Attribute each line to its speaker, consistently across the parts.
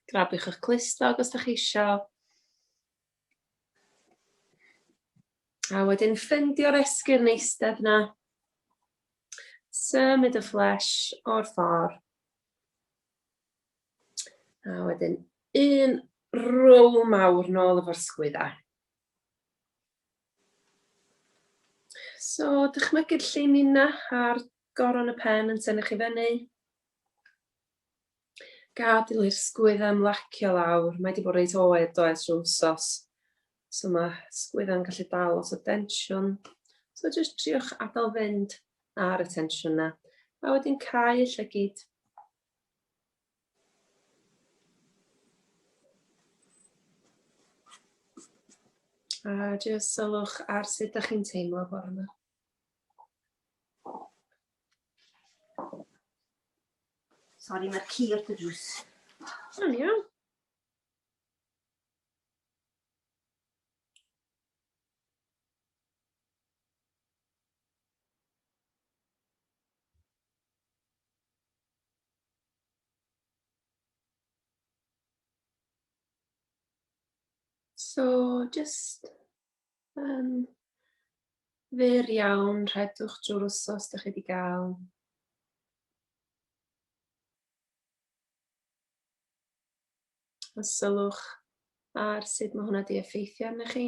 Speaker 1: Grabiwch eich clustog os da chi isio. A wedyn ffendio'r esgyrn eistedd na. Symud y fflesh o'r ffordd. A wedyn un roll mawr nôl efo'r sgwydda. So, dychmygu'r llinyn na a'r goron y pen yn tynnu chi fyny. Gadael i'r sgwydda ymlacio lawr. Mae wedi bod reit oer do ers rhyw wsos. So mae sgwydda'n gallu dal lot o densiwn. So jyst triwch adael fynd ar y tensiwn na. A wedyn cau y llygid. A jyst sylwch ar sut ydych chi'n teimlo bore yma.
Speaker 2: Sori, mae'r ci wrth y drws.
Speaker 1: O'n iawn. So, just um, fyr iawn, rhedwch drwy'r wsos ydych chi wedi gael. A sylwch ar sut mae hwnna wedi effeithio arnych chi.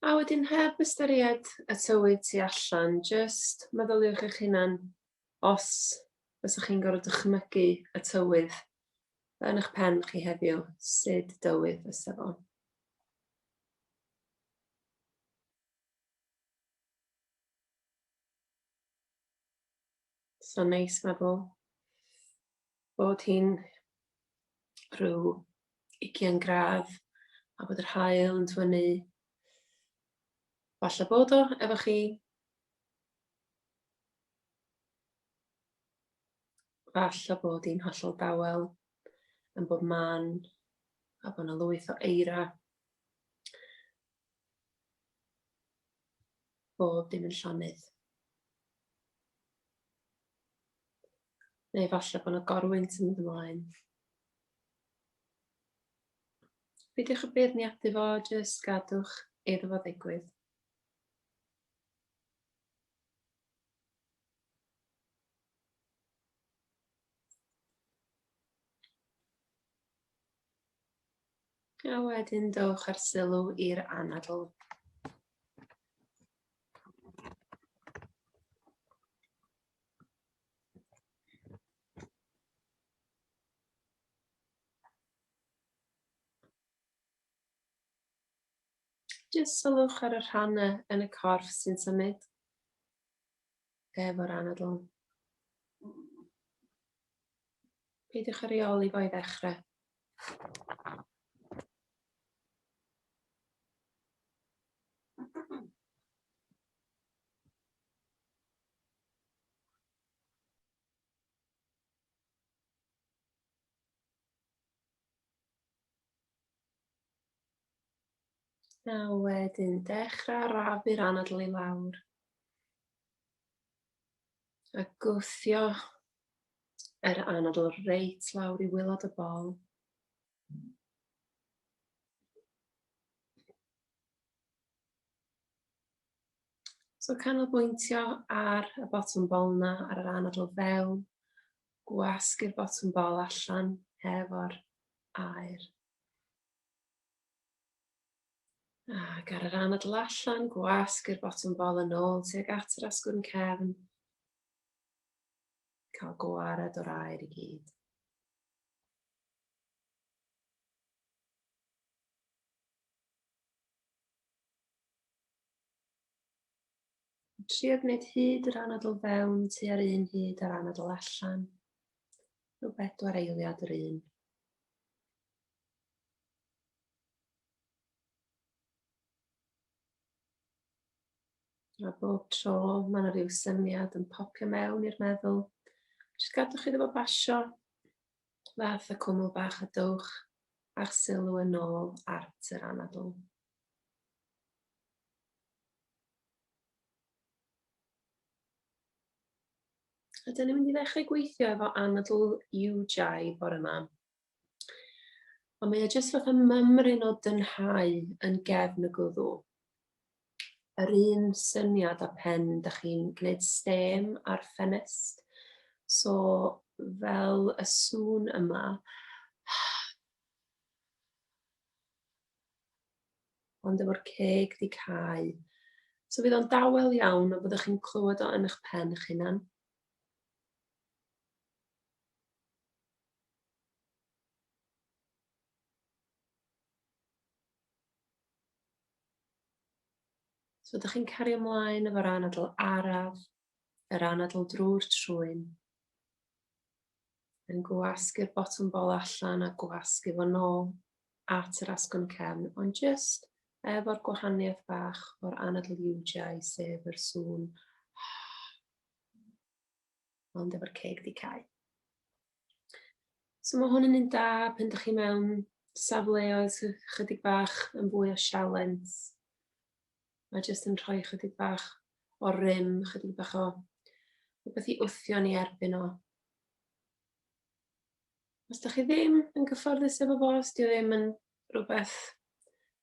Speaker 1: A wedyn heb ystyried y tywydd tu allan, jyst meddyliwch eich hunan os fysach chi'n gorfod dychmygu y tywydd yn eich pen chi heddiw, sut dywydd fysa fo? So neis meddwl bod hi'n rhyw 20 gradd a bod yr haul yn twynnu. Falle bod o efo chi. Falle bod hi'n hollol dawel yn bob man a bod yna lwyth o eira. Bob dim yn llonydd. Neu falle bod yna gorwynt yn mynd ymlaen. Peidiwch â beirniadu fo, jyst gadwch iddo fo ddigwydd. A wedyn dowch ar sylw i'r anadl. Jyst sylwch ar y rhannau yn y corff sy'n symud efo'r anadl. Peidiwch â rheoli fo i ddechrau. A wedyn dechrau arafu'r anadl i lawr. A gwthio yr anadl reit lawr i wylod y bol. So canolbwyntio ar y botwm bol na, ar yr anadl fewn, gwasgu'r botwm bol allan hefo'r aer. Ac ar yr anadl allan, gwasgu'r botwm bol yn ôl tuag at yr asgwrn cefn. Cael gwared o'r aer i gyd. Trio gwneud hyd yr anadl fewn tua'r un hyd a'r anadl allan. Rhyw bedwar eiliad yr un. A bob tro mae yna rhyw syniad yn popio mewn i'r meddwl. Jyst gadwch iddo fo basio fath y cwmwl bach a dowch a'ch sylw yn ôl at yr anadl. A dyn ni'n mynd i ddechrau gweithio efo anadl Ujjayi bore yma. Ond mae o jyst fatha mymryn o dynhau yn gefn y gwddw. Yr un syniad â pen da chi'n gwneud stêm ar ffenest. So fel y sŵn yma, ond efo'r ceg di cau. So fydd o'n dawel iawn a byddwch chi'n clywed o yn eich pen eich hunan. So ydych chi'n cario ymlaen efo'r anadl araf, yr anadl drwy'r trwyn, yn gwasgu'r botwm bol allan a gwasgu fo nôl at yr asgwrn cefn, ond jyst efo'r gwahaniaeth bach o'r anadl UGI, sef yr sŵn ond efo'r ceg di cau. So mae hwn yn un da pan ydych chi mewn safleoedd sydd chydig bach yn fwy o sialens. Mae jyst yn rhoi chydig bach o rym, chydig bach o rhywbeth i wthio ni erbyn o. Os ydych chi ddim yn gyfforddus efo fo, os dio ddim yn rhywbeth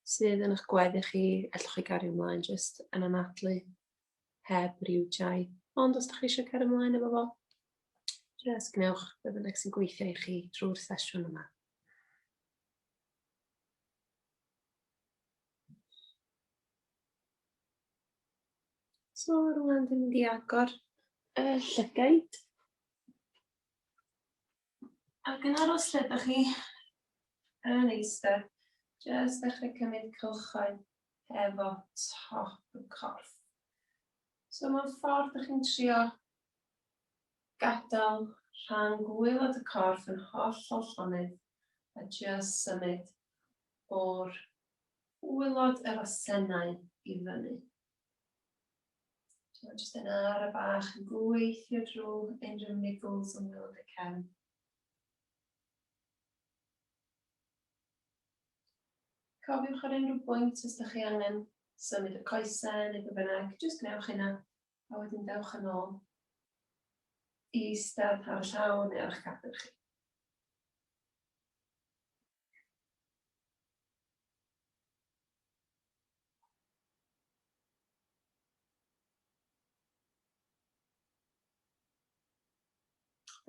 Speaker 1: sydd yn eich gweddu chi, allwch chi gario ymlaen jyst yn anadlu heb ryw jai. Ond os ydych chi eisiau cario ymlaen efo fo, just gwnewch be bynnag sy'n gweithio i chi drwy'r sesiwn yma. So rwan dwi'n mynd i agor y llygaid. Ac yn aros lle ydych chi yn eistedd, jyst dechrau cymryd cylchoedd efo top y corff. So mewn ffordd ydych chi'n trio gadael rhan gwaelod y corff yn hollol llonydd a jyst symud o'r waelod yr asennau i fyny. So jyst yn ara bach yn gweithio drwy unrhyw niggles yn waelod y cefn. Cofiwch ar unrhyw bwynt os ydych chi angen symud y coesau neu be bynnag, jyst gwnewch hynna a wedyn dewch yn ôl i eistedd ar y llawr neu ar eich cadair chi.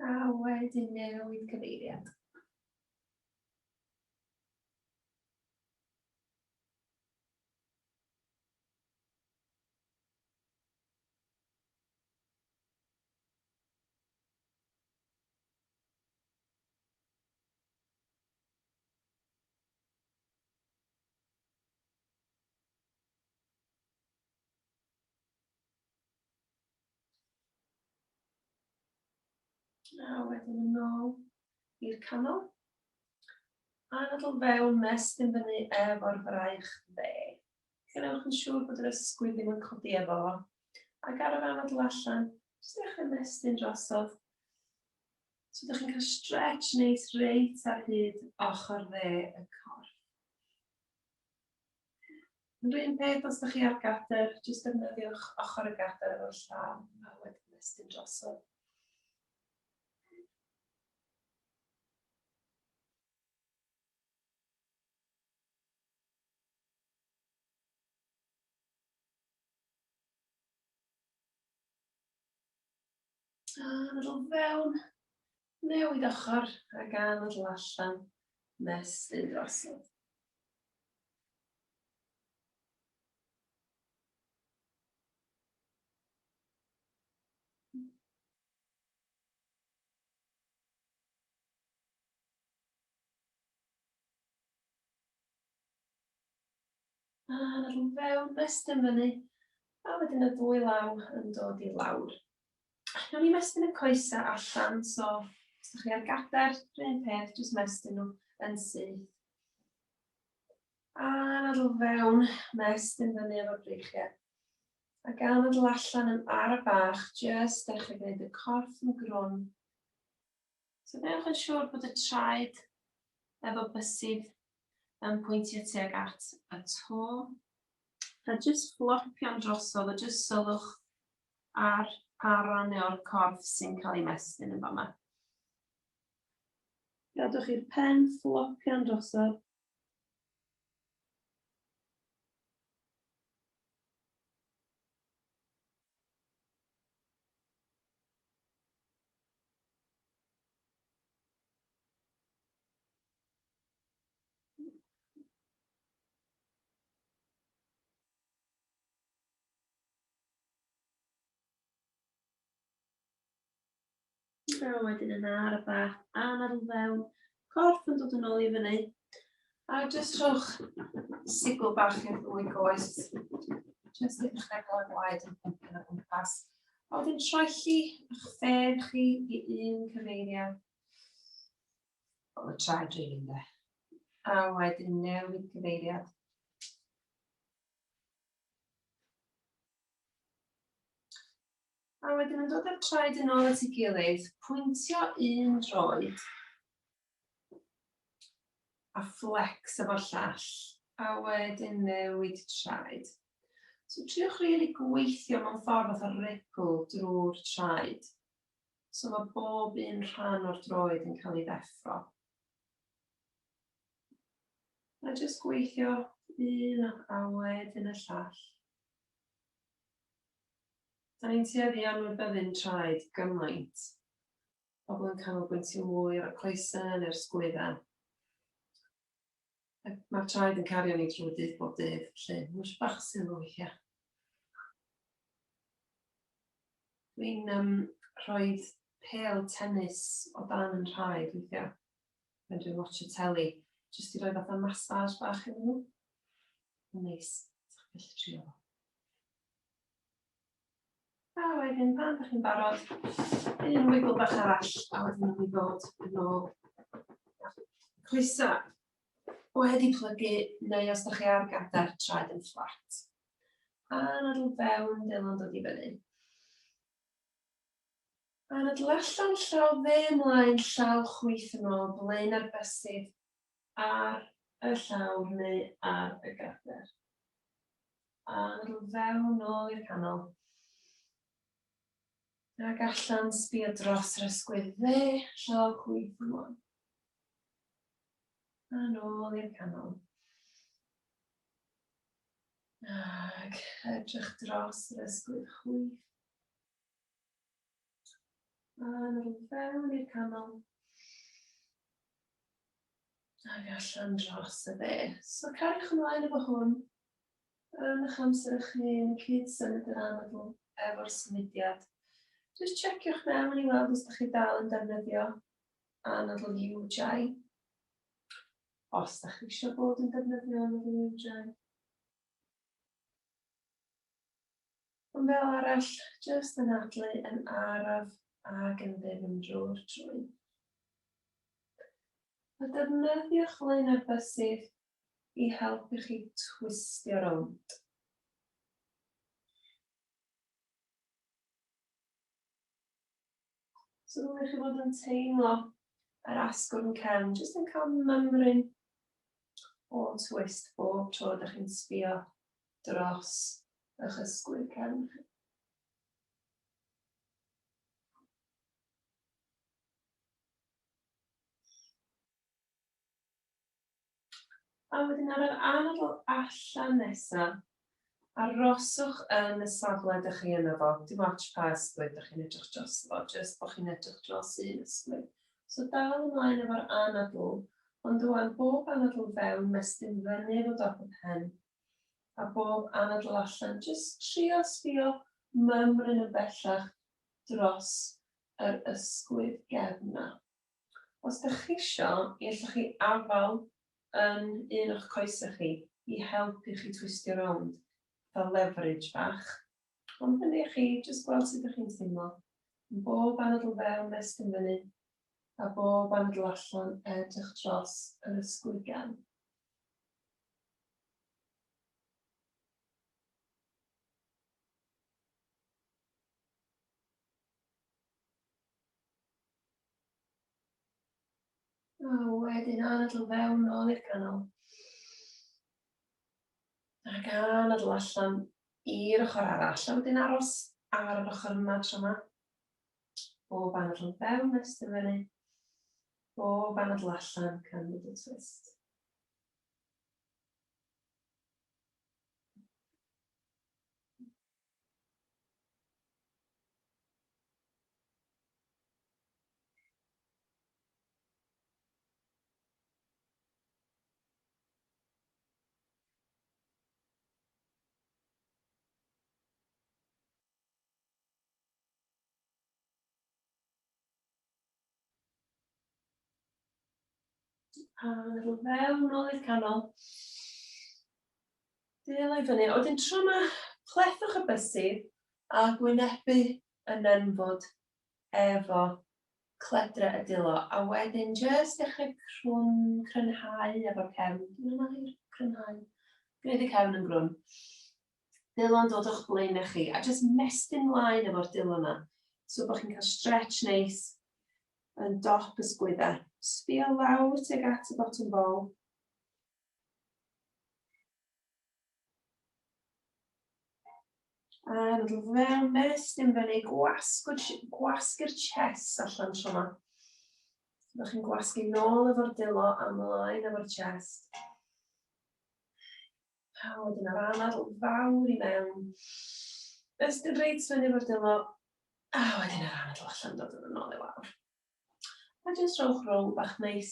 Speaker 1: A wedyn newid cyfeiriad. A wedyn yn ôl i'r canol. Anadl fewn, mestyn fyny efo'r fraich dde. Gwnewch yn siŵr bod yr ysgwydd ddim yn codi efo fo. Ac ar yr anadl allan, jyst dechrau mestyn drosodd. So ydych chi'n cael stretch neis reit ar hyd ochr dde y corff. Yr un peth os ydych chi ar gader, jyst defnyddiwch ochr y gader efo'r llaw a wedyn estyn drosodd. Anadl fewn, newid ochr ac anadl allan, mestyn drosodd. Anadl fewn, mestyn fyny, a wedyn y ddwy law yn dod i lawr. Nawn ni mestyn y coesau allan, so os ydych chi ar gadair, rhywun peth, jyst mestyn nhw yn syth. Anadl fewn, mestyn fyny efo'r breichiau. Ac anadl allan yn ara bach, jyst dechrau gwneud y corff yn grwn. So gwnewch yn siŵr bod y traed efo bysedd. yn pwyntio tuag at y to. A jyst fflopian drosodd a jyst sylwch ar pa ran o'r corff sy'n cael ei mestyn yn fama. Gadwch i'r pen fflopian drosodd. A wedyn yn ar y bach, anadl fewn, corff yn dod yn ôl i fyny. A jyst rhowch sigl bach i'r ddwy goes. Jyst i ddechrau gael y gwaed yn pwmpio'n o gwmpas. A wedyn troelli eich ffen chi i un cyfeiriad. Fel y traed rili ynde. A wedyn newid cyfeiriad. A wedyn yn dod â'r traed yn ôl at ei gilydd, pwyntio un droed a flex efo'r llall, a wedyn newid traed. So triwch rili gweithio mewn ffordd fatha ripple drwy'r traed. So mae bob un rhan o'r droed yn cael ei ddeffro. A jyst gweithio un a wedyn y llall. Da ni'n tueddu i anwybyddu'n traed gymaint. Pobl yn canolbwyntio mwy ar y coesau neu'r sgwyddau. Mae'r traed yn cario ni drwy dydd bob dydd, felly mae eisiau bach o sylw weithiau. Dwi'n um, rhoi pêl tennis o dan yn rhaid weithiau pan dwi'n watch y teli, jyst i roi fatha massage bach iddyn nhw. Mae'n neis, sa'ch gallu trio fo. A wedyn pan ydych chi'n barod, un wiggle bach arall, a wedyn ni'n ddod yn ôl. Coesa wedi plygu, neu os ydych chi ar gadair, traed yn fflat. Anadl fewn, dylo'n dod i fyny. Anadl allan, llaw dde ymlaen, llaw chwith yn ôl, blaen ar bysydd ar y llawr neu ar y gadair. Anadl fewn nôl i'r canol. Ac allan, sbio dros yr ysgwydd dde, llaw chwith ymlaen. A nôl i'r canol. Ac edrych dros yr ysgwydd chwith. Anadl fewn i'r canol. Ac allan dros y dde. So cariwch ymlaen efo hwn. Yn eich amser eich hun, cyd symud yr anadl efo'r symudiad. Just checiwch mewn i weld os ydych chi dal yn defnyddio anadl Ujjayi. Os ydych chi eisiau bod yn defnyddio anadl Ujjayi. Ond fel arall, jyst anadlu yn araf ac yn ddyfn drwy'r trwyn. A defnyddiwch flaenau bysedd i helpu chi twistio rownd. So ddylech chi fod yn teimlo yr asgwrn cefn, jyst yn cael mymryn o twist bob tro ydych chi'n sbio dros eich ysgwydd cefn chi. A wedyn ar yr anadl allan nesa, aroswch yn y safle dych chi yno fo. Dim ots pa ysgwydd dych chi'n edrych drosto fo, jyst bod chi'n edrych dros un ysgwydd. So dal ymlaen efo'r anadl, ond rwan bob anadl fewn, mestyn fyny efo dop y pen, a bob anadl allan, jyst trio sbio mymryn yn bellach dros yr ysgwydd gefn 'na. Os dych chi isio, mi allwch chi afael yn un o'ch coesau chi i helpu chi twistio rownd, fel leverage bach. Ond fyny i chi, jyst gweld sut ydych chi'n teimlo. Bob anadl fewn, estyn fyny, a bob anadl allan, edrych dros yr ysgwydd gefn. A wedyn anadl fewn nôl i'r canol. Ac anadl allan i'r ochr arall. A wedyn aros ar yr ochr yma tro yma. Bob anadl fewn, estyn fyny. Bob anadl allan, cymryd y twist. Anadl fewn nôl i'r canol. Delo i fyny. A wedyn tro yma, plethwch y bysedd a gwynebu y nenfwd efo cledre y dwylo. A wedyn jyst dechrau crwn, crynhau efo'r cefn. Dwi'n air crynhau. Gwneud y cefn yn grwn. Dwylo'n dod o'ch blaenau chi. A jyst mestyn mlaen efo'r dwylo yna. So bod chi'n cael stretch neis yn dop y sgwydda. Sbio lawr tuag at y bottom bol. Anadl fewn, mestyn fyny, gwasgu'r chest allan tro yma. Byddwch chi'n gwasgu nôl efo'r dwylo a mlaen efo'r chest. A wedyn ar anadl fawr i mewn. Estyn reit fyny efo'r dwylo. A wedyn ar anadl allan dod yn ôl i lawr. A jyst rhowch roll bach neis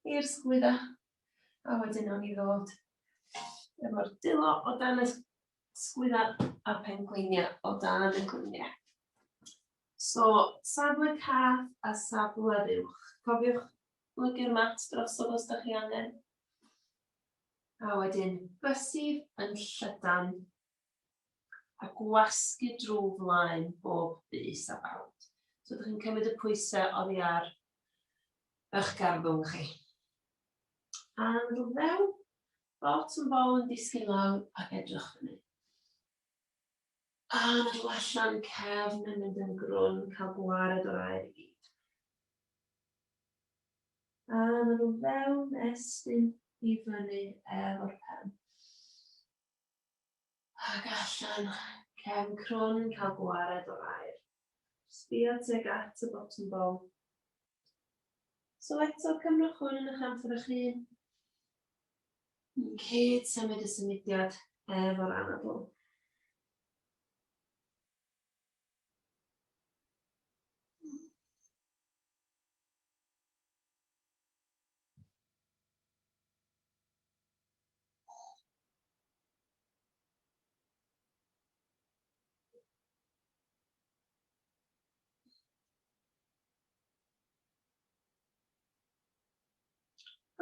Speaker 1: i'r sgwydda. A wedyn nawn ni ddod efo'r dwylo o dan y sgwydda a'r pengliniau o dan y gliniau. So, safle cath a safle fuwch. Cofiwch blygu'r mat drosodd os da chi angen. A wedyn bysedd yn llydan a gwasgu drwy flaen bob bys a bawd. So, ydych chi'n cymryd y pwysau oddi ar eich garddwng chi. Anadl fewn, bottom bol yn disgyn lawr ac edrych fyny. Anadl allan, cefn yn mynd yn grwn, cael gwared o'r aer i gyd. Anadl fewn, estyn i fyny efo'r pen. Ac allan, cefn crwn, cael gwared o'r aer. Sbio tuag at y bottom bol. So eto, cymrwch hwn yn eich amser eich hun. Yn cyd symud y symudiad efo'r anadl.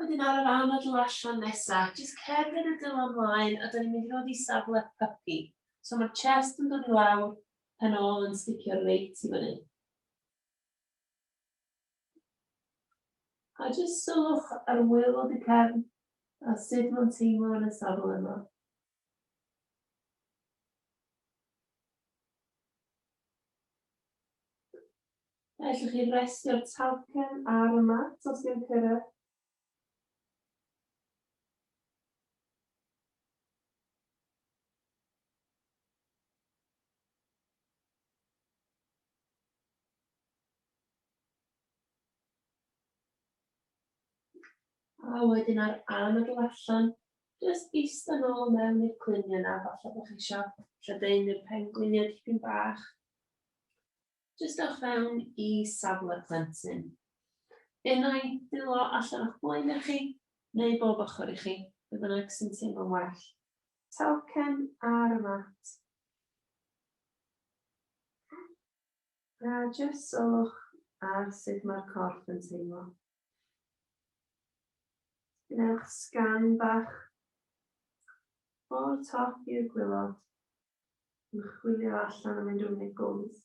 Speaker 1: Wedyn ar yr anadl allan nesa, jyst cerdded y dwylo ymlaen a da ni'n mynd i ddod i safle puppy. So mae'r chest yn dod i lawr, pen ôl yn sticio reit i fyny. A jyst sylwch ar waelod y cefn a sut mae'n teimlo yn y safle yma. Ellwch chi restio'r talcen ar y mat os yw'n cyrraedd. A wedyn ar anadl allan, jyst eistedd nôl mewn i'r cluniau yna, falle bod chi eisiau lledaenu'r pengliniau dipyn bach. Jyst ewch fewn i safle plentyn. Unai dwylo allan o'ch blaenau chi, neu bob ochr i chi, be bynnag sy'n teimlo'n well. Talcen ar y mat. A jyst sylwch ar sut mae'r corff yn teimlo. Gwnewch sgan bach o'r top i'r gwaelod. Yn chwilio allan am unrhyw niggles.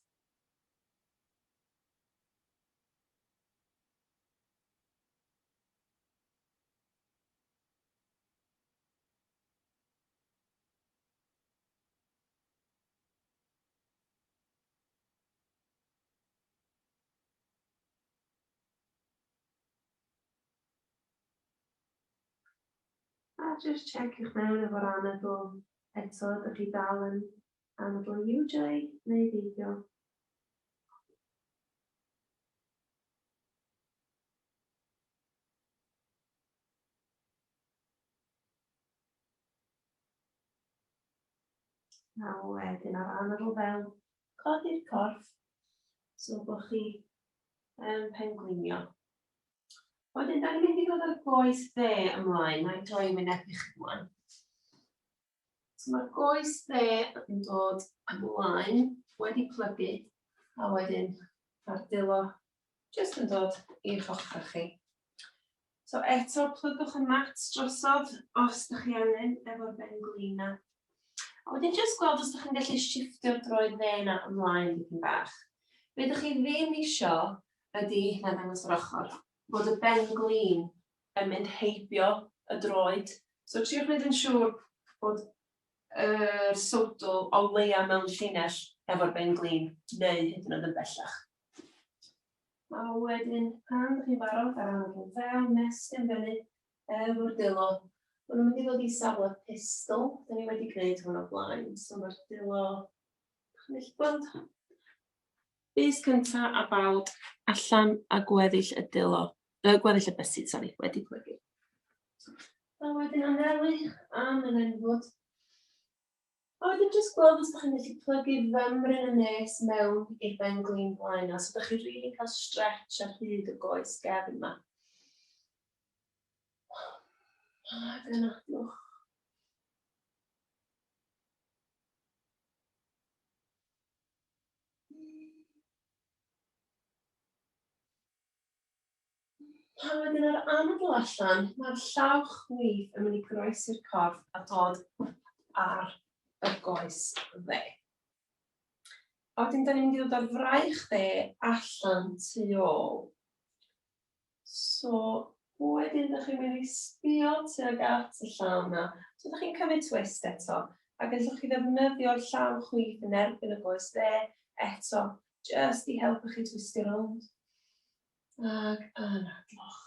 Speaker 1: A just checiwch mewn efo'r anadl eto, ydych chi dal yn anadl UJ neu beidio. A wedyn ar anadl fewn, codi'r corff, so bod chi yn penglinio. Wedyn, da ni'n mynd i ddod â'r goes dde ymlaen. Mae'n droi wynebu chi rwan. So mae'r goes dde yn dod ymlaen, wedi plygu, a wedyn mae'r dwylo jyst yn dod i'ch ochr chi. So eto, plygwch y mat drosodd os ydych chi angen efo'r ben glin na. A wedyn jyst gweld os ydych chi'n gallu shifftio'r droed dde yna ymlaen dipyn bach. Be ydych chi ddim isio ydy, na ddangos yr ochr, bod y ben glin yn mynd heibio y droed. So triwch wneud yn siŵr bod yr sowdl o leia mewn llinell efo'r ben glin, neu hyd yn oed yn bellach. A wedyn, pan ydych chi'n barod ar anadl fewn, mestyn fyny efo'r dwylo. Maen nhw'n mynd i ddod i safle pistol. Da ni wedi gwneud hwn o blaen. So mae'r dwylo, chi'n gallu gweld, bys cynta a bawd allan a gweddill y dwylo, gweddill y bysyd, sori, wedi plygu. A wedyn anelu am yn enfwd. A wedyn jyst gweld os ydych chi'n gallu plygu fymryn yn nes mewn i'r ben glin blaen na. So ydych chi'n rili cael stretch ar hyd y goes gefn yma. Ac anadlwch. A wedyn ar anadl allan, mae'r llaw chwith yn mynd i groesi'r corff a dod ar y goes dde. A wedyn, da ni'n mynd i ddod ar fraich dde allan tu ôl. So, wedyn, da chi'n mynd i sbio tuag at y llaw yna. So, da chi'n cymryd twist eto. A gallwch chi ddefnyddio'r llaw chwith yn erbyn y goes dde eto, just i helpu chi twistio rownd. Ac anadlwch.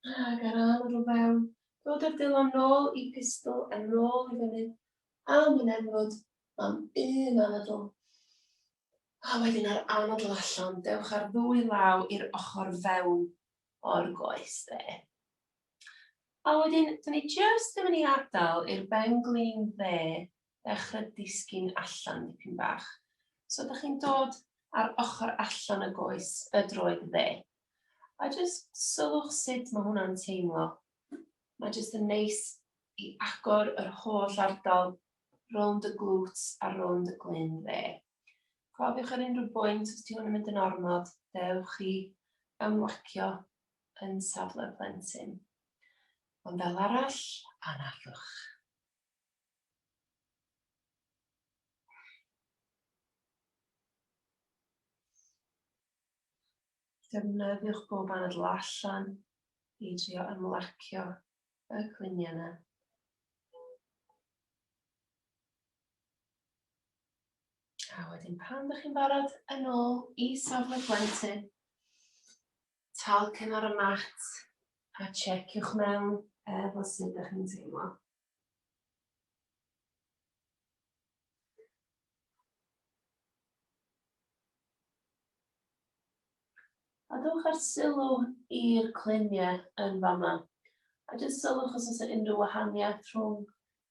Speaker 1: Ac ar anadl fewn, dod â'r dwylo nôl i pistol a nôl i fyny am yn enfod am un anadl. A wedyn ar anadl allan, dewch ar ddwy law i'r ochr fewn o'r goes dde. A wedyn, dyn ni jyst yn mynd i adael i'r ben glin dde ddechrau disgyn allan dipyn bach. So, ydych chi'n dod ar ochr allan y goes, y droed dde. A jyst sylwch sut mae hwnna'n teimlo. Mae jyst yn neis i agor yr holl ardal rownd y glutes a rownd y glun dde. Cofiwch ar unrhyw bwynt, os ti hwn yn mynd yn ormod, dewch i ymlacio yn safle plentyn. Ond fel arall, anadlwch. Defnyddiwch bob anadl allan i drio ymlacio y cluniau yna. A wedyn pan ydych chi'n barod, yn ôl i safle plentyn, talcen ar y mat a checiwch mewn efo sut ydych chi'n teimlo. A dowch â'r sylw i'r cluniau yn fama. A jyst sylwch os oes unrhyw wahaniaeth rhwng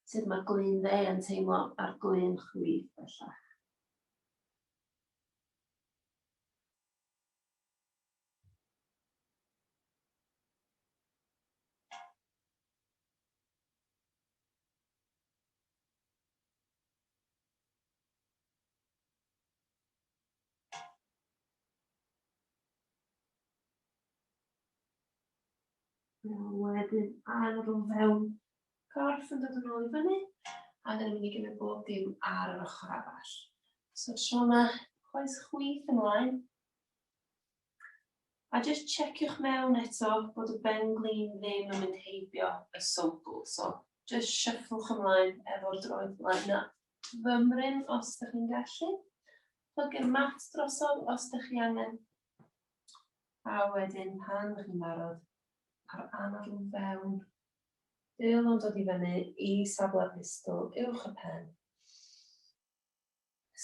Speaker 1: sut mae'r glun dde yn teimlo a'r glun chwith bellach. Wedyn anadl fewn, corff yn dod yn ôl i fyny, a dyn ni'n mynd i gymryd bob dim ar yr ochr arall. So tro yma, coes chwith ymlaen. A jyst checiwch mewn eto bod y ben glin ddim yn mynd heibio y sowdl. So Just shufflwch ymlaen efo'r droed blaen na. Fymryn os ydych chi'n gallu. Plygu'r mat drosodd os ydych chi angen. A wedyn pan ydych chi'n barod, ar anadl fewn, dyl o'n dod i fyny i safle pistol uwch y pen.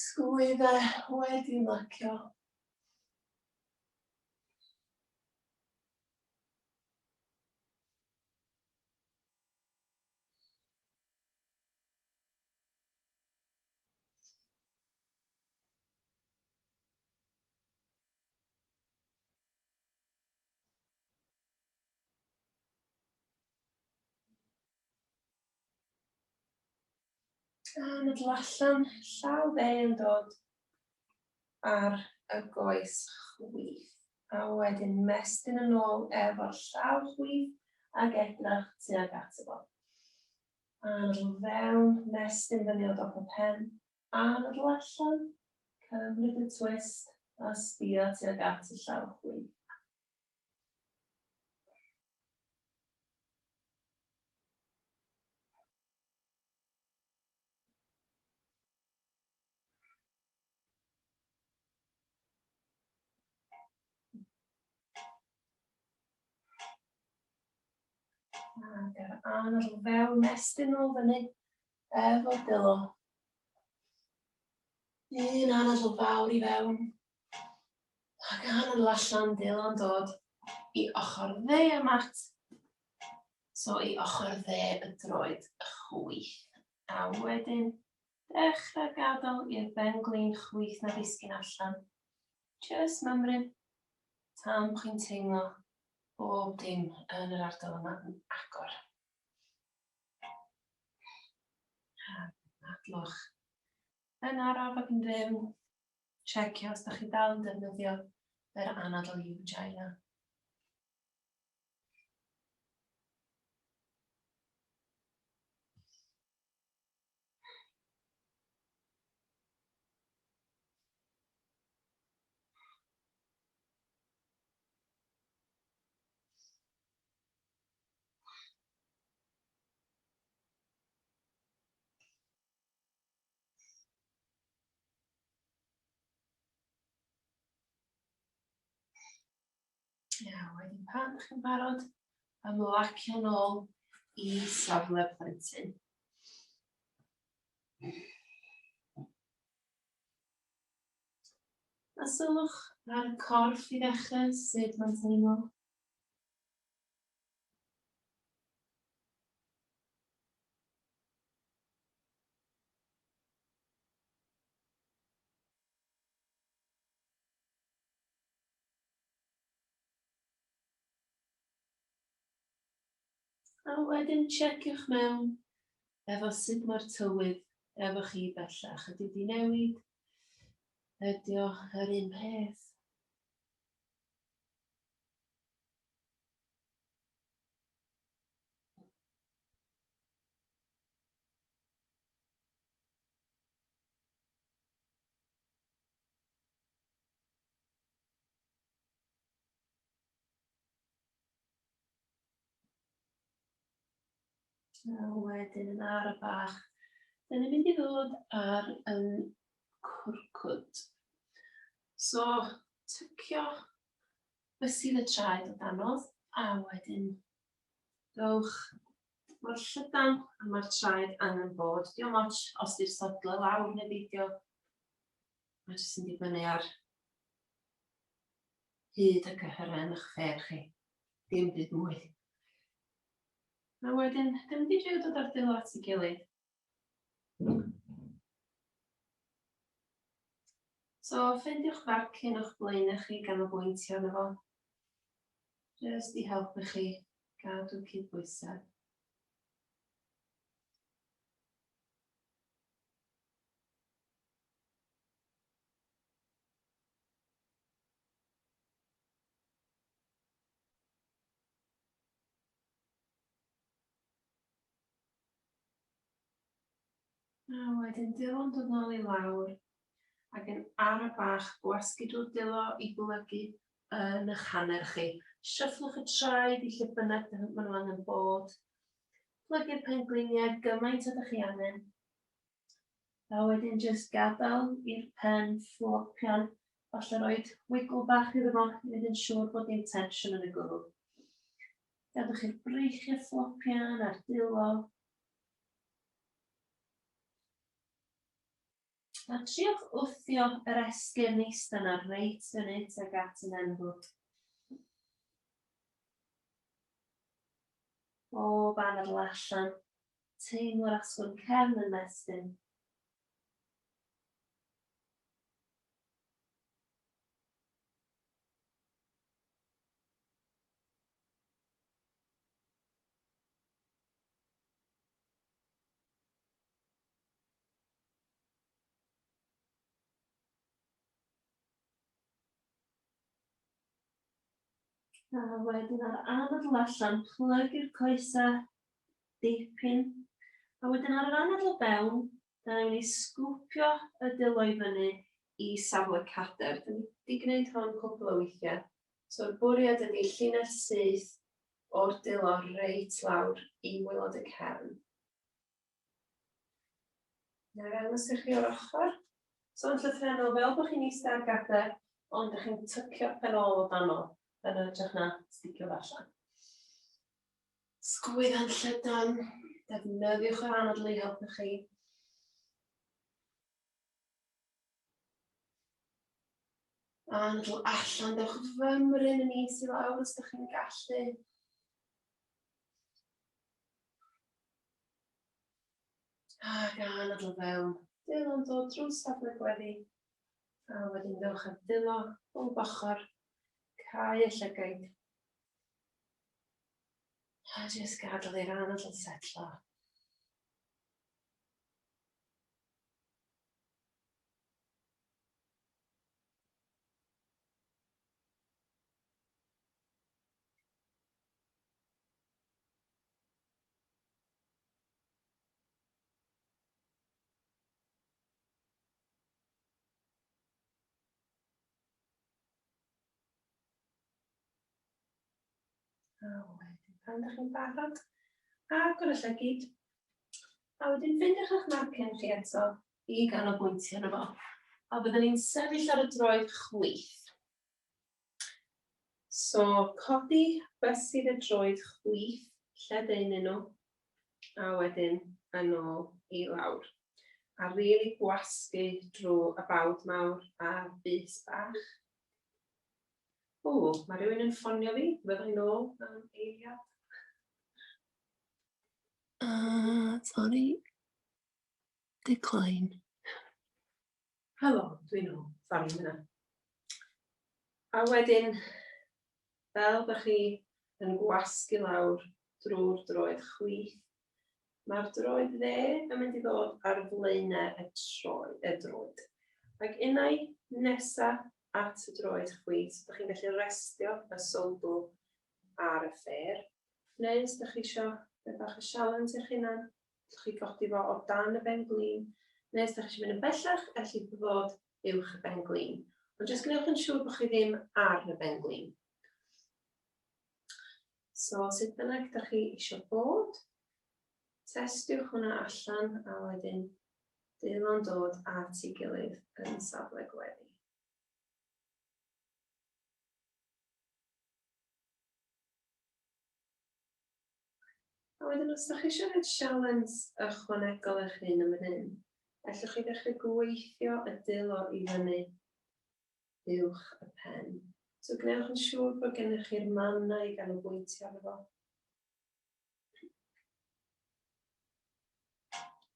Speaker 1: Sgwyddau wedi lacio. Anadl allan, llaw dde yn dod ar y goes chwith. A wedyn mestyn yn ôl efo'r llaw chwith ac edrach tuag ato fo. Anadl fewn, mestyn fyny o dop y pen. Anadl allan, cymryd y twist a sbio tuag at y llaw chwith. Ac ar anadl fewn, estyn nôl fyny efo dwylo. Un anadl fawr i fewn. Ac anadl allan, dwylo'n dod i ochr dde y mat. So i ochr dde y droed chwith. A wedyn dechrau gadael i'r ben glin chwith na ddisgyn allan. Just mymryn tan bod chi'n teimlo bob dim yn yr ardal yma yn agor. Adlwch yn araf ac yn ddim. Checio os da chi dal yn defnyddio yr anadl i vagina. Ia, wedyn pan ydych chi'n barod, ymlacio nôl i safle plentyn. A sylwch ar y corff i ddechrau, sut mae'n teimlo. A wedyn checiwch mewn efo sut mae'r tywydd efo chi bellach. Ydy di newid? Ydy o yr un peth? A wedyn yn ara bach, dyn ni'n mynd i ddod ar yn cwrcwd. So, tycio bysydd y traed o danodd, a wedyn dowch mor llydan a mae'r traed angen bod. Diolch ots os di'r sodle lawr neu beidio. Mae jyst yn dibynnu ar hyd y cyhyrau yn eich ffêr chi. Dim byd mwy. A wedyn, ddim wedi drio dod ar dwylo at ei gilydd. So, ffeindiwch farcyn o'ch blaenau chi ganolbwyntio arno fo. Just i helpu chi gadw cydbwysedd. A wedyn dylo'n dod nôl i lawr ac yn ara bach gwasgu drwy'r dylo i blygu yn eich hanner chi. Shufflwch y traed i lle bynnag maen nhw angen bod. Plygu'r pengliniau gymaint ydych chi angen. A wedyn jyst gadael i'r pen fflopian. Falle roed wiggle bach iddo fo i wneud yn siŵr bod dim tensiwn yn y gwddw. Gadwch i'r breichiau fflopian a'r dwylo. A triwch wthio yr esgyrn eista yna reit fyny tuag at y nenfwd. Bob anadl allan, teimlo'r asgwrn cefn yn mestyn. A wedyn ar anadl allan, plygu'r coesau dipyn. A wedyn ar yr anadl fewn, da ni'n mynd i sgwpio y dylo i fyny i safle cader. Da ni wedi gwneud hon cwpl o weithiau. So'r bwriad ydy llinell syth o'r dylo reit lawr i waelod y cefn. Na ddangos i chi o'r ochr. So yn llythrennol, fel bod chi'n eistedd ar gadair, ond ydych chi'n tycio pen ôl o dano, yn hytrach na sticio fo allan. Sgwydda'n llydan, defnyddiwch yr anadl i helpu chi. Anadl allan, dewch fymryn yn is i lawr os ydych chi'n gallu. Ac anadl fewn. Dylo'n dod drwy safle gweddi. A wedyn dewch â dylo bob ochr. Cau y llygaid. A jyst gadael i'r anadl setlo. A wedyn, pan ydych chi'n barod, agor y llygid. A wedyn ffindiwch eich marcen chi eto i ganolbwyntio arno fo. A byddwn ni'n sefyll ar y droed chwith. So, codi bysedd y droed chwith, lledaenu nhw, a wedyn yn ôl i lawr. A rili gwasgu drwy y bawd mawr a'r bys bach. O, mae rhywun yn ffonio fi, fydda i'n ôl am eiliad. Sorry. Decline. Helo, dwi'n ôl. Sori am hynna. A wedyn, fel bych chi yn gwasgu lawr drwy'r droed chwith, mae'r droed dde yn mynd i ddod ar flaenau y, troed, y droed. Ac unau nesa at y droed chwith, so ydych chi'n gallu restio y sowdl ar y ffêr. Neu os ydych chi eisiau rhoi bach o sialens i'ch hunan, Allwch chi godi fo o dan y ben-glin, neu os ydych chi eisiau mynd yn bellach, ellith ddod uwch y ben-glin. Ond jyst gwnewch yn siŵr bod chi ddim ar y ben-glin. So, sut bynnag ydych chi eisiau bod, testiwch hwnna allan a wedyn dwylo'n dod at ei gilydd yn safle gweddi. A wedyn os ydych chi eisiau rhoi sialens ychwanegol eich hun am fan hyn, allwch chi ddechrau gweithio y dylo i fyny uwch y pen. So gwnewch yn siŵr bod gennych chi'r mannau i ganolbwyntio arno fo.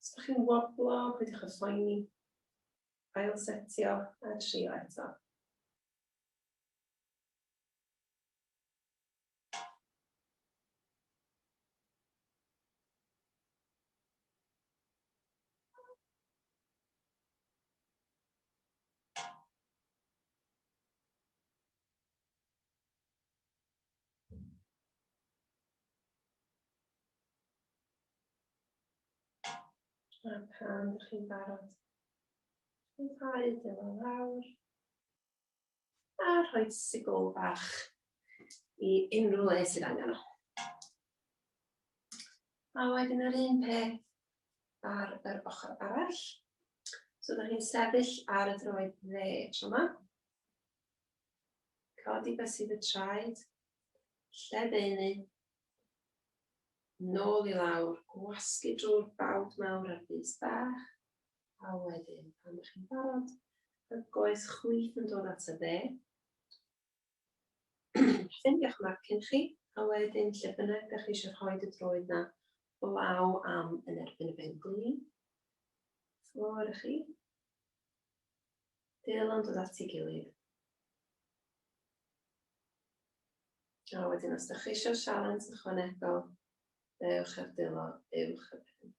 Speaker 1: Os ydych chi'n woblo, peidiwch â phoeni. Ail-setio a trio eto. A pan ydych chi'n barod, rhyddhau dylo lawr. A rhoi sigl bach i unrhyw le sydd angen o. A wedyn yr un peth ar yr ochr arall. So, ydych chi'n sefyll ar y droed dde tro yma. Codi bysedd y traed, lledaenu, nôl i lawr, gwasgu drwy'r bawd mawr a'r bys bach, a wedyn, pan ydych chi'n barod, y goes chwith yn dod at y dde. Ffindiwch marcyn chi, a wedyn lle bynnag ydych chi eisiau rhoi y droed na, law am yn erbyn y ben glin. Ffwrdd chi. Dylo'n dod at ei gilydd. A wedyn os ydych chi eisiau sialens ychwanegol, dewch â'r dylo uwch y pen.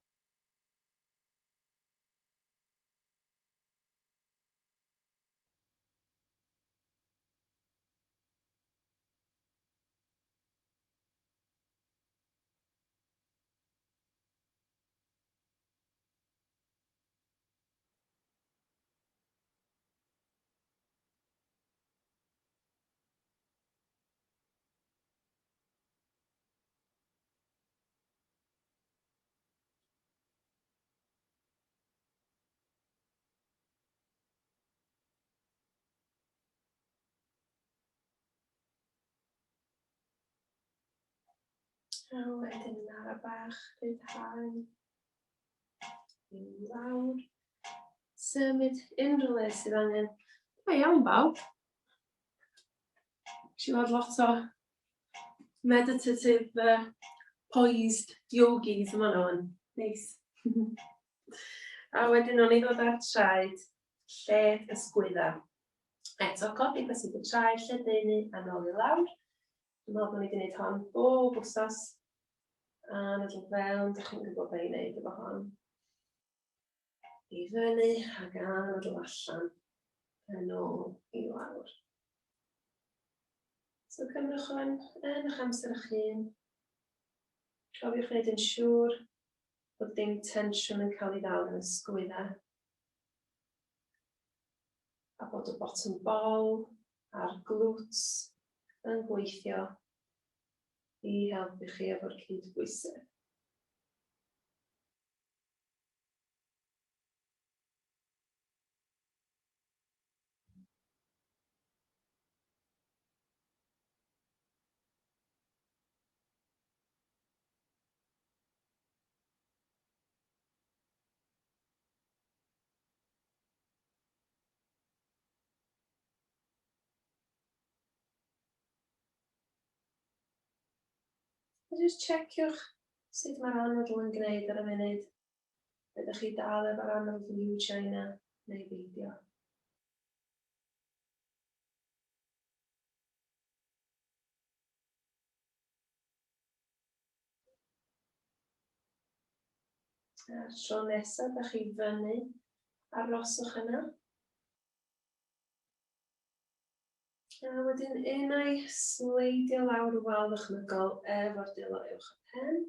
Speaker 1: A wedyn yn ara bach, rhyddhau. I lawr. Symud unrhyw le sydd angen. Da iawn bawb. Nes i weld lot o meditative poised yogis yma nhw'n. Neis. A wedyn o'n i ddod ar traed lled ysgwydda. Eto, codi bysedd y traed, lledaenu a nôl i lawr. Dwi'n meddwl bod ni wedi gwneud hon bob wsos. A anadl fewn, dych chi'n gwybod beth i wneud efo hon. I fyny ac anadl allan yn ôl i lawr. So cymrwch hwn yn eich amser eich hun. Cofiwch wneud yn siŵr bod dim tensiwn yn cael ei ddal yn y sgwydda. A bod y bottom bol a'r glutes yn gweithio i helpu chi efo'r cydbwysedd. A jyst checiwch sut mae'r anadl yn gwneud ar y munud. Ydych chi dal efo'r anadl Liu China neu beidio? A'r tro nesaf, da chi fyny, aroswch yna. A wedyn unai sleidio lawr y wal ddychmygol efo'r dwylo uwch y pen,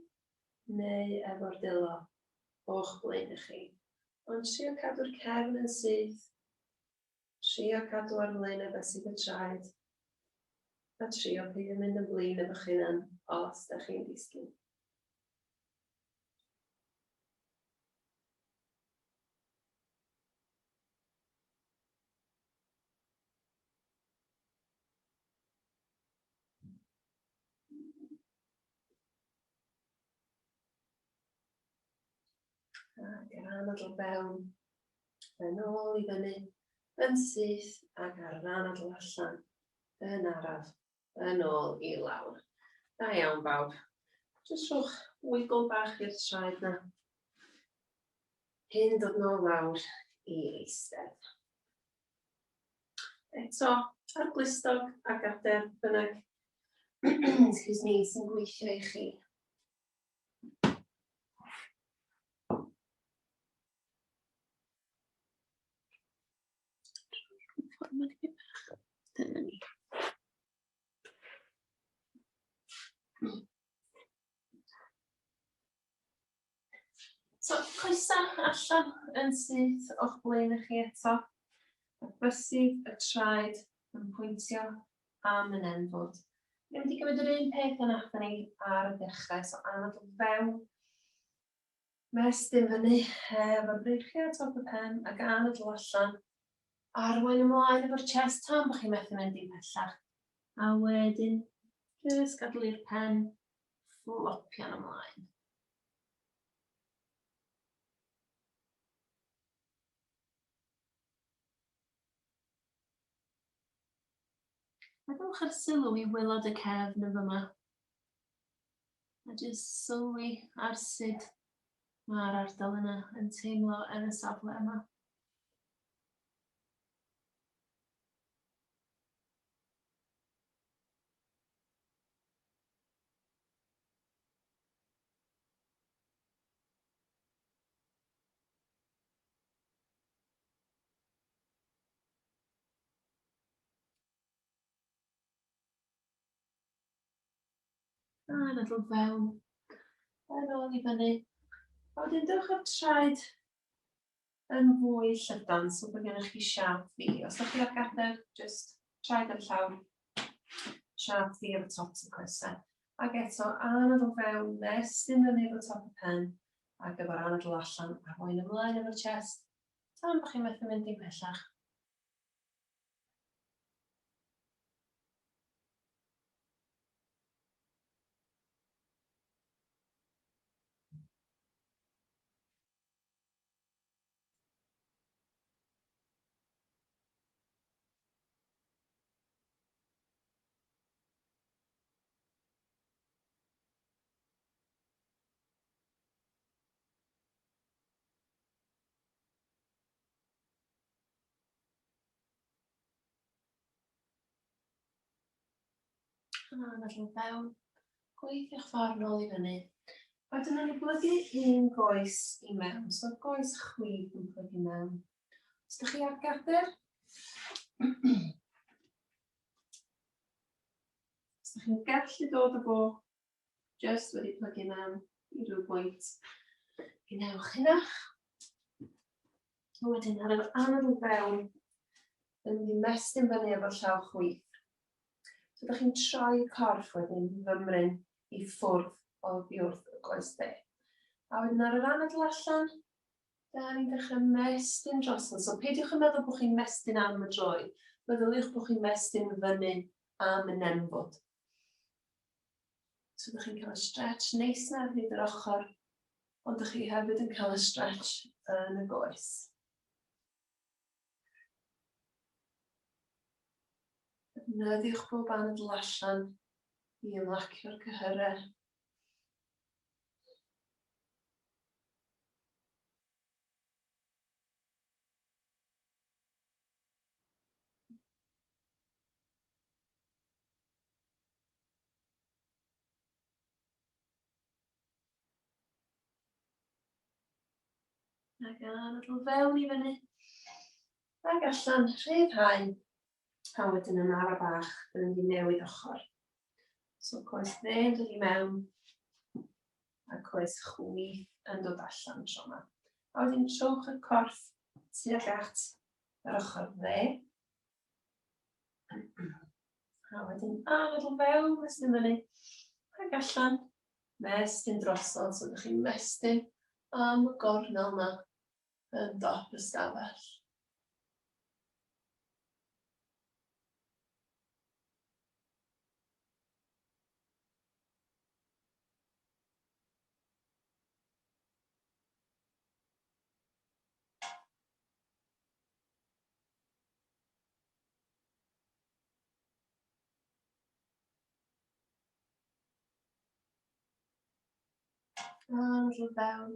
Speaker 1: neu efo'r dwylo o'ch blaen i chi. Ond trio cadw'r cefn yn syth, trio cadw ar flaenau bysedd y traed, a trio peidio mynd yn flin efo'ch hunan os da chi'n disgyn. Ac yr anadl fewn, yn ôl i fyny, yn syth ac ar yr anadl allan, yn araf, yn ôl i lawr. Da iawn bawb. Jyst rhowch wiggle bach i'r traed na. Hyn dod nôl lawr i eistedd. Eto, ar glustog a gader bynnag, excuse me, sy'n gweithio i chi. Dyna ni. So, coesa allan yn syth o'ch blaen i chi eto. A bysedd y traed yn pwyntio am yn enfod. Ni'n mynd i gymryd yr un peth a nathon ni ar y dechrau. So, anadl fewn. Mestyn fyny efo'r breichiau top y pen ac anadl allan. Arwain ymlaen efo'r chest tan bod chi'n methu mynd i pellach. A wedyn, jyst gadael i'r pen flopian ymlaen. A dewch â'r sylw i waelod y cefn yn fyma. A jyst sylwi ar sut mae'r ardal yna yn teimlo yn y safle yma. Anadl fewn. Yn ôl i fyny. A wedyn dewch â'r traed yn fwy llydan, so bod gennych chi siâp V. Os ydych chi ar gadair, just traed ar y llawr, siâp V ar y top y coesau. Ac eto, anadl fewn, mestyn fyny efo top y pen, ac efo'r anadl allan, arwain ymlaen efo'r chest, tan bod chi'n methu mynd dim pellach. Anadl fewn. Gweithio'ch ffordd nôl i fyny. Wedyn yn blygu un goes i mewn. So goes chwith yn plygu mewn. Os ydych chi ar gader, os ydych chi'n gallu dod o fo, just wedi plygu mewn i ryw bwynt, gwnewch hynna. Wedyn ar yr anadl fewn, yn mynd i mestyn fyny efo'r llaw chwith. So ydych chi'n troi corff wedyn fymryn i ffwrdd oddi wrth y goes dde. A wedyn ar yr anadl allan, da ni'n dechrau mestyn drosodd. So peidiwch yn meddwl bod chi'n mestyn am y droed. Meddyliwch bod chi'n mestyn fyny am y nenfwd. So ydych chi'n cael y stretch neis na ar hyd yr ochr, ond ydych chi hefyd yn cael y stretch yn y goes. Defnyddiwch bob anadl allan i ymlacio'r cyhyrau. Ac anadl fewn i fyny. Ac allan, rhyddhau. A wedyn yn ara bach, yn mynd i newid ochr. So coes dde yn dod i mewn, a coes chwith yn dod allan tro yma. A wedyn trowch y corff tuag at yr ochr dde. A wedyn anadl fewn, mestyn fyny, ac allan, mestyn drosodd, so ydych chi'n mestyn am y gornel yma yn dop y stafell. Anadl fewn,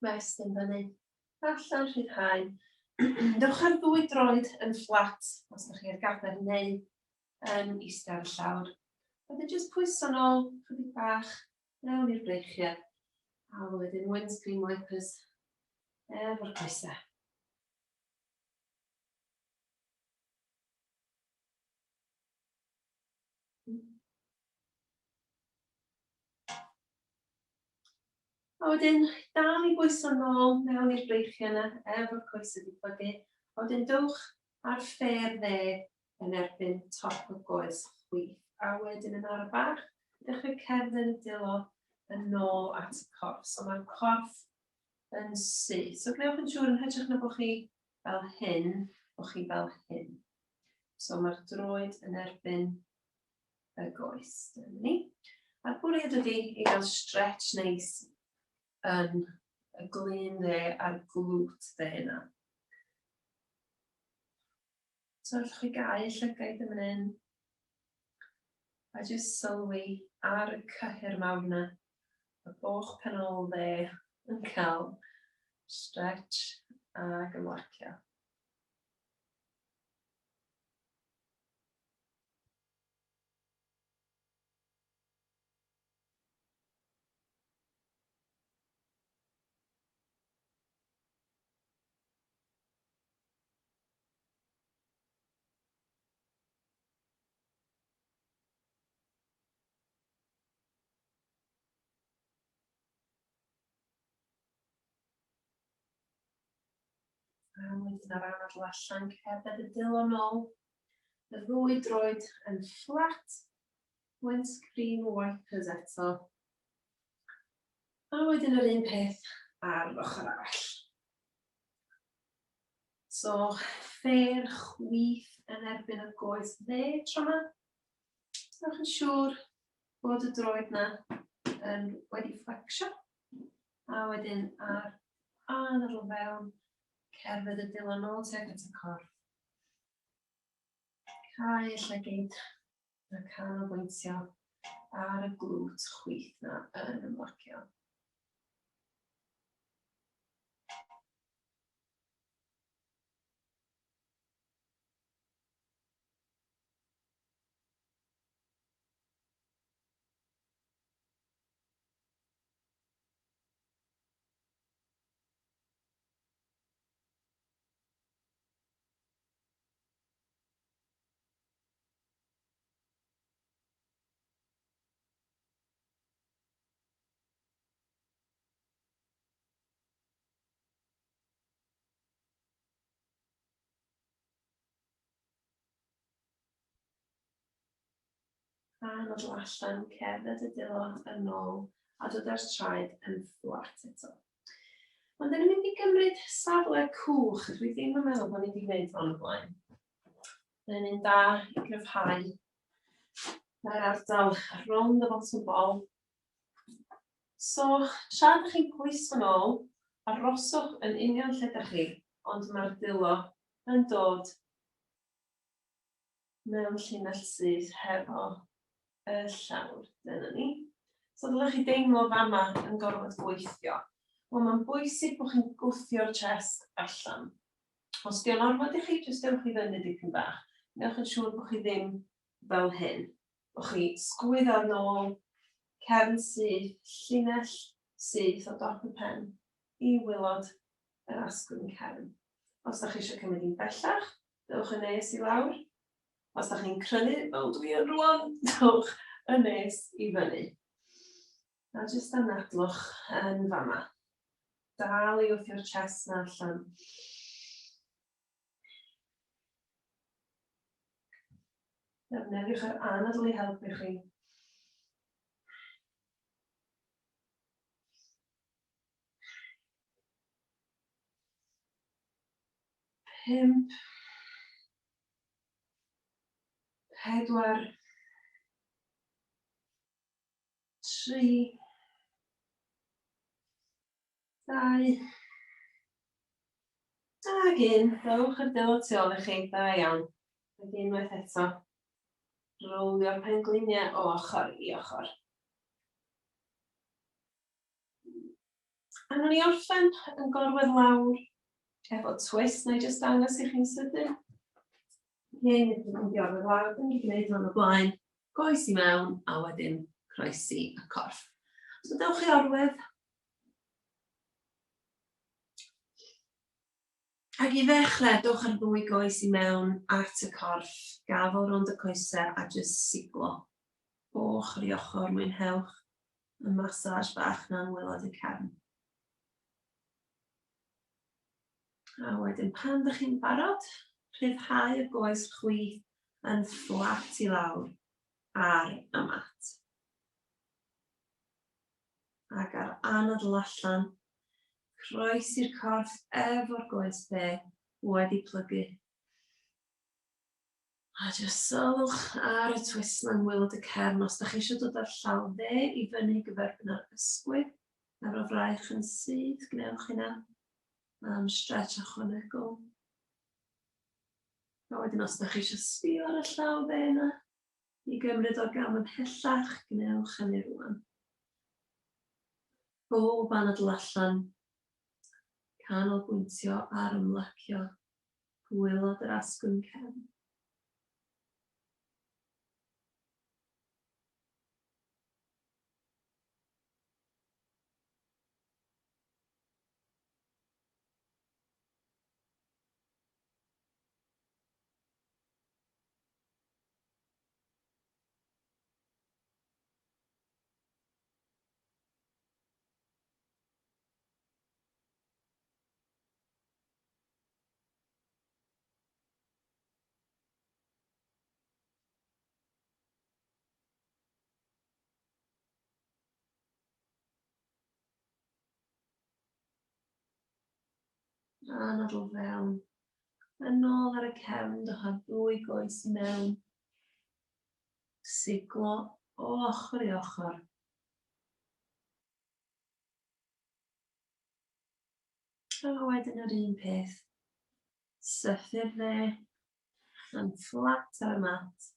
Speaker 1: mestyn fyny, allan rhyddhau. Dewch ar ddwy droed yn fflat, os ydych chi ar gadair neu yn eistedd ar y llawr. Wedyn jyst pwyso nôl chydig bach mewn i'r breichiau. A wedyn windscreen wipers efo'r coesau. A wedyn, dal i bwyso nôl mewn i'r breichiau yna, efo'r coesau wedi plygu. A wedyn dowch ar ffêr dde yn erbyn top y goes chwith. A wedyn yn ara bach, dechrau cerdded y dwylo yn ôl at y corff. So mae'r corff yn syth. So gwnewch yn siŵr yn hytrach na bod chi fel hyn, bod chi fel hyn. So mae'r droed yn erbyn y goes. Dyna ni. A'r bwriad ydy i gael stretch neis yn y glun dde a'r glwt dde yna. So allwch chi gau llygaid yn fan hyn a jyst sylwi ar y cyhyr mawr yna, y boch penol dde yn cael stretch ac ymlacio. A wedyn ar anadl allan, cerdded y dylo nôl. Y ddwy droed yn fflat. Windscreen wipers eto. A wedyn yr un peth ar yr ochr arall. So, ffêr chwith yn erbyn y goes dde tro yma. Newch yn siŵr bod y droed na yn wedi fflecsio. A wedyn ar anadl fewn, cerdded y dwylo nôl tuag at y corff. Cau y llygid a canolbwyntio ar y glwt chwith na yn ymlacio. Anadl allan, cerdded y dwylo yn ôl a dod â'r traed yn fflat eto. Ond dyn ni'n mynd i gymryd safle cwch. Dwi ddim yn meddwl bod ni wedi gwneud hwn o blaen. Mae'n un da i gryfhau mae'r ardal rownd y botwm bol. So, tra ydych chi'n pwyso nôl, aroswch yn union lle ydych chi, ond mae'r dwylo yn dod mewn llinell syth hefo y llawr. Dyna ni. So dylech chi deimlo fama yn gorfod gweithio. Wel, mae'n bwysig bod chi'n gwthio'r chest allan. Os di o'n ormod i chi, jyst dewch i fyny dipyn bach. Newch yn siŵr bod chi ddim fel hyn. Bod chi sgwyddo ar nôl, cefn syth, llinell syth o dop y pen i wylod yr asgwrn cefn. Os da chi eisiau cymryd hi'n bellach, dewch yn nes i lawr. Os da chi'n crynu, fel dwi yn rwan, dewch yn nes i fyny. A jyst anadlwch yn fama. Dal i wthio'r chest na allan. Defnyddiwch yr anadl i helpu chi. 5, 4, 3, 2, ac 1. Dowch yr dwylo tu ôl i chi, da iawn. Ac unwaith eto, rowlio'r pengliniau o ochr i ochr. A wnawn ni orffen yn gorwedd lawr efo twist, na i jyst dangos i chi'n sydyn. Hyn ydyn ni'n mynd i orwedd lawr, dyn ni'n gwneud hwn o blaen, goes i mewn a wedyn croesi y corff. So dewch i orwedd. Ac i ddechrau, dewch ar ddwy goes i mewn at y corff, gafel rownd y coesau a jyst siglo. Ochr i ochr, mwynhewch y massage bach 'na yng ngwaelod y cefn. A wedyn pan ddych chi'n barod, rhyddhau y goes chwith yn fflat i lawr ar y mat. Ac ar anadl allan, Croesi'r corff efo'r goes dde wedi plygu. A jyst sylwch ar y twist yma'n ngwaelod y cefn. Os da chi eisiau dod â'r llaw dde i fyny gyferbyn â'r ysgwydd, efo'r fraich yn syth, gwnewch hynna am stretch ychwanegol. A wedyn os da chi eisiau sbio ar y llaw dde yna, i gymryd o gam ymhellach, gwnewch hynny rwan. Bob anadl allan, canolbwyntio ar ymlacio gwaelod yr asgwrn cefn. Anadl fewn. Yn ôl ar y cefn, dewch â dwy goes i mewn. Siglo o ochr i ochr. A wedyn yr un peth. Sythu'r dde, yn fflat ar y mat,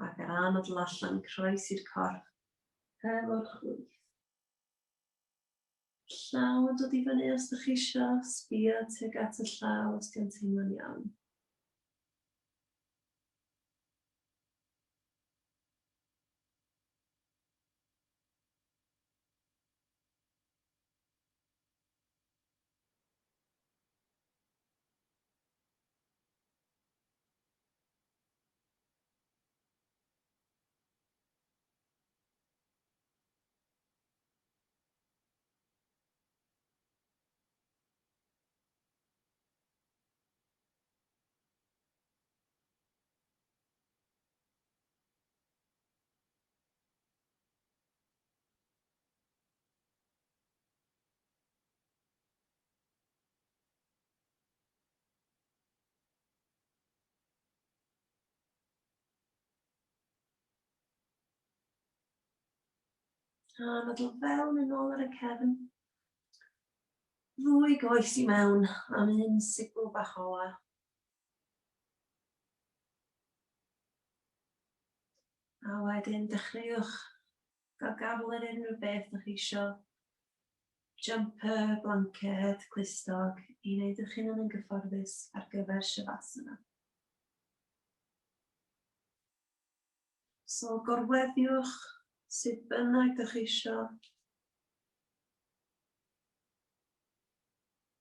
Speaker 1: ac ar anadl allan croesi'r corff hefo'r chwith. Llaw yn dod i fyny os ydych chi isio, sbio tuag at y llaw os di'n teimlo'n iawn. Anadl fewn yn ôl ar y cefn. Ddwy goes i mewn am un sigl bach ola. A wedyn dechreuwch gael gafel ar unrhyw beth ydych chi isio. Jumper, blanced, clustog, i wneud eich hunan yn gyfforddus ar gyfer Shavasana. So gorweddiwch sut bynnag dych chi isio.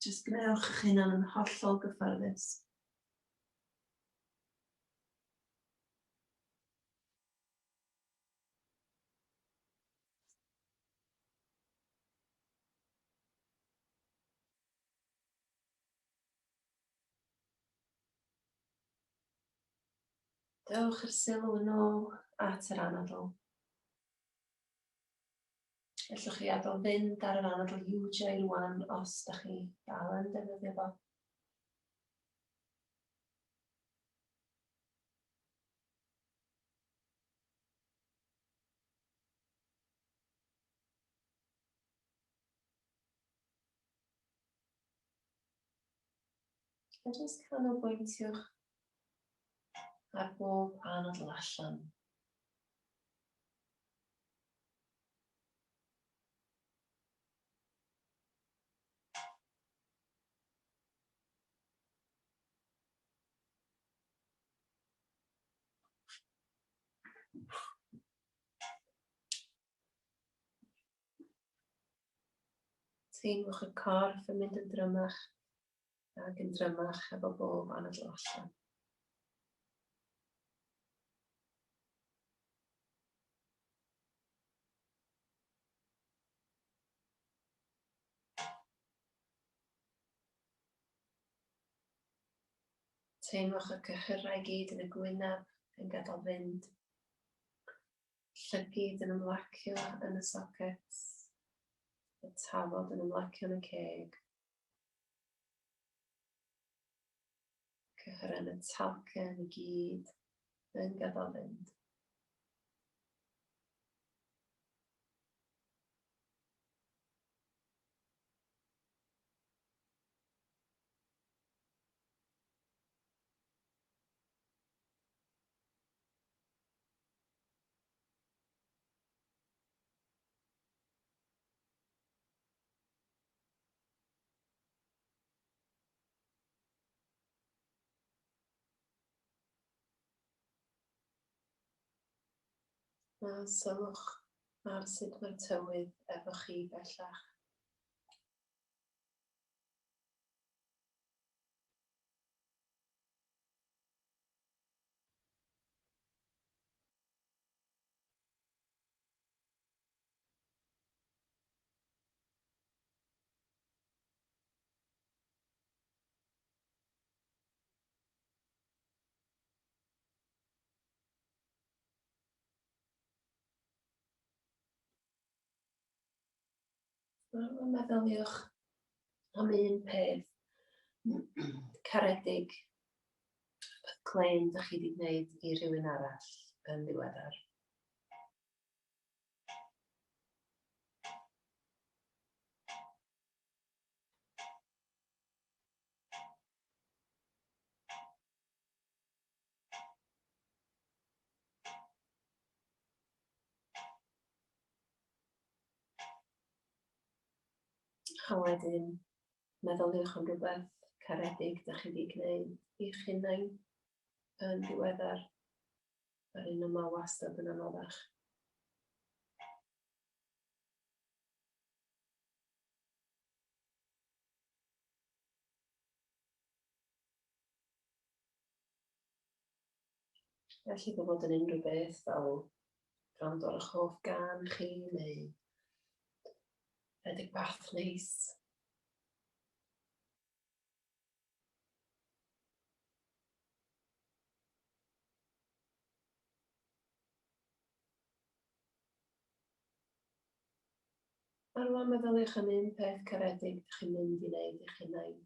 Speaker 1: Jyst gwnewch eich hunan yn hollol gyfforddus. Dewch i'r sylw yn ôl at yr anadl. Gallwch chi adael fynd ar yr anadl UJ rwan os da chi dal yn defnyddio fo. A jyst canolbwyntiwch ar bob anadl allan. Teimlwch y corff yn mynd yn drymach ac yn drymach efo bob anadl allan. Teimlwch y cyhyrau gyd yn y gwyneb yn gadael fynd. Llygid yn ymlacio yn y sockets. Y tafod yn ymlacio yn y ceg. Cyhyrau yn y talcen i gyd yn gadael fynd. A sylwch ar sut mae'r tywydd efo chi bellach. Wel, meddyliwch am un peth caredig, peth clên dych chi wedi gwneud i rhywun arall yn ddiweddar. A wedyn, meddyliwch am rhywbeth caredig dych chi wedi gwneud i'ch hunain yn ddiweddar. Mae'r un yma wastad yn anoddach. Felly bod yn unrhyw beth fel gwrando ar eich hoff gân chi neu rhedeg bath neis. A rwan meddyliwch am un peth caredig ydych chi'n mynd i wneud i'ch hunain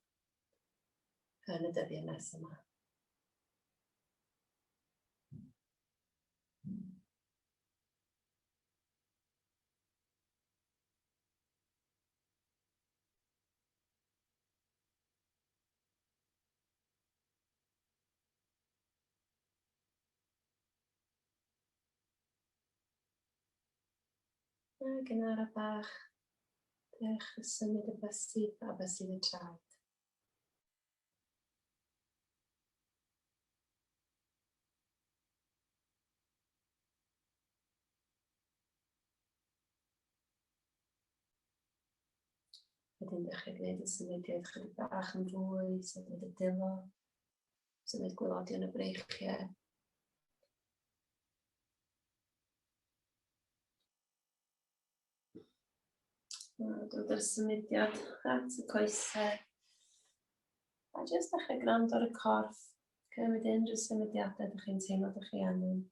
Speaker 1: yn y dyddiau nes yma. Ac yn araf bach, dechrau symud y bysedd a bysedd y traed. Wedyn dechrau gwneud y symudiad chydig bach yn fwy, symud y dwylo, symud gwaelodion y breichiau. Dod â'r symudiad at y coesau. A jyst dechrau gwrando ar y corff. Cymryd unrhyw symudiadau ydych chi'n teimlo ydych chi angen.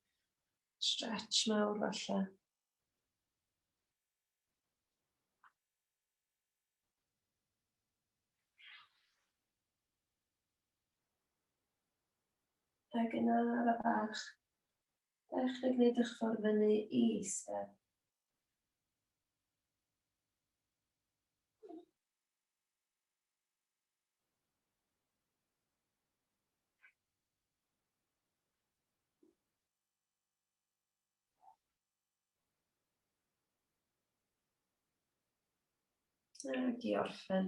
Speaker 1: Stretch mawr falle. Ac yna ara bach, dechrau gwneud eich ffordd fyny i eistedd. Ac i orffen.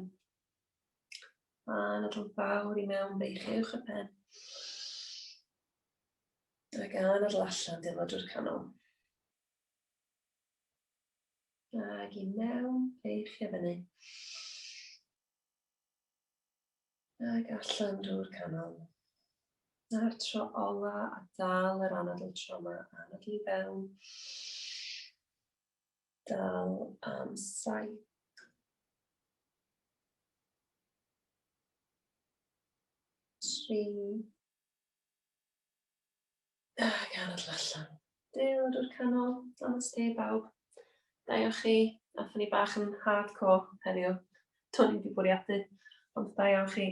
Speaker 1: Anadl fawr i mewn, beichiwch y pen. Ac anadl allan, dwylo drwy'r canol. Ac i mewn, beichio fyny. Ac allan drwy'r canol. A'r tro ola, a dal yr anadl tro yma, anadl i fewn. Dal am 7. 3. Ac anadl allan. Dwylo drwy'r canol. Namaste bawb. Da iawn chi. Athon ni bach yn hardcore heddiw. Do'n i wedi bwriadu, ond da iawn chi.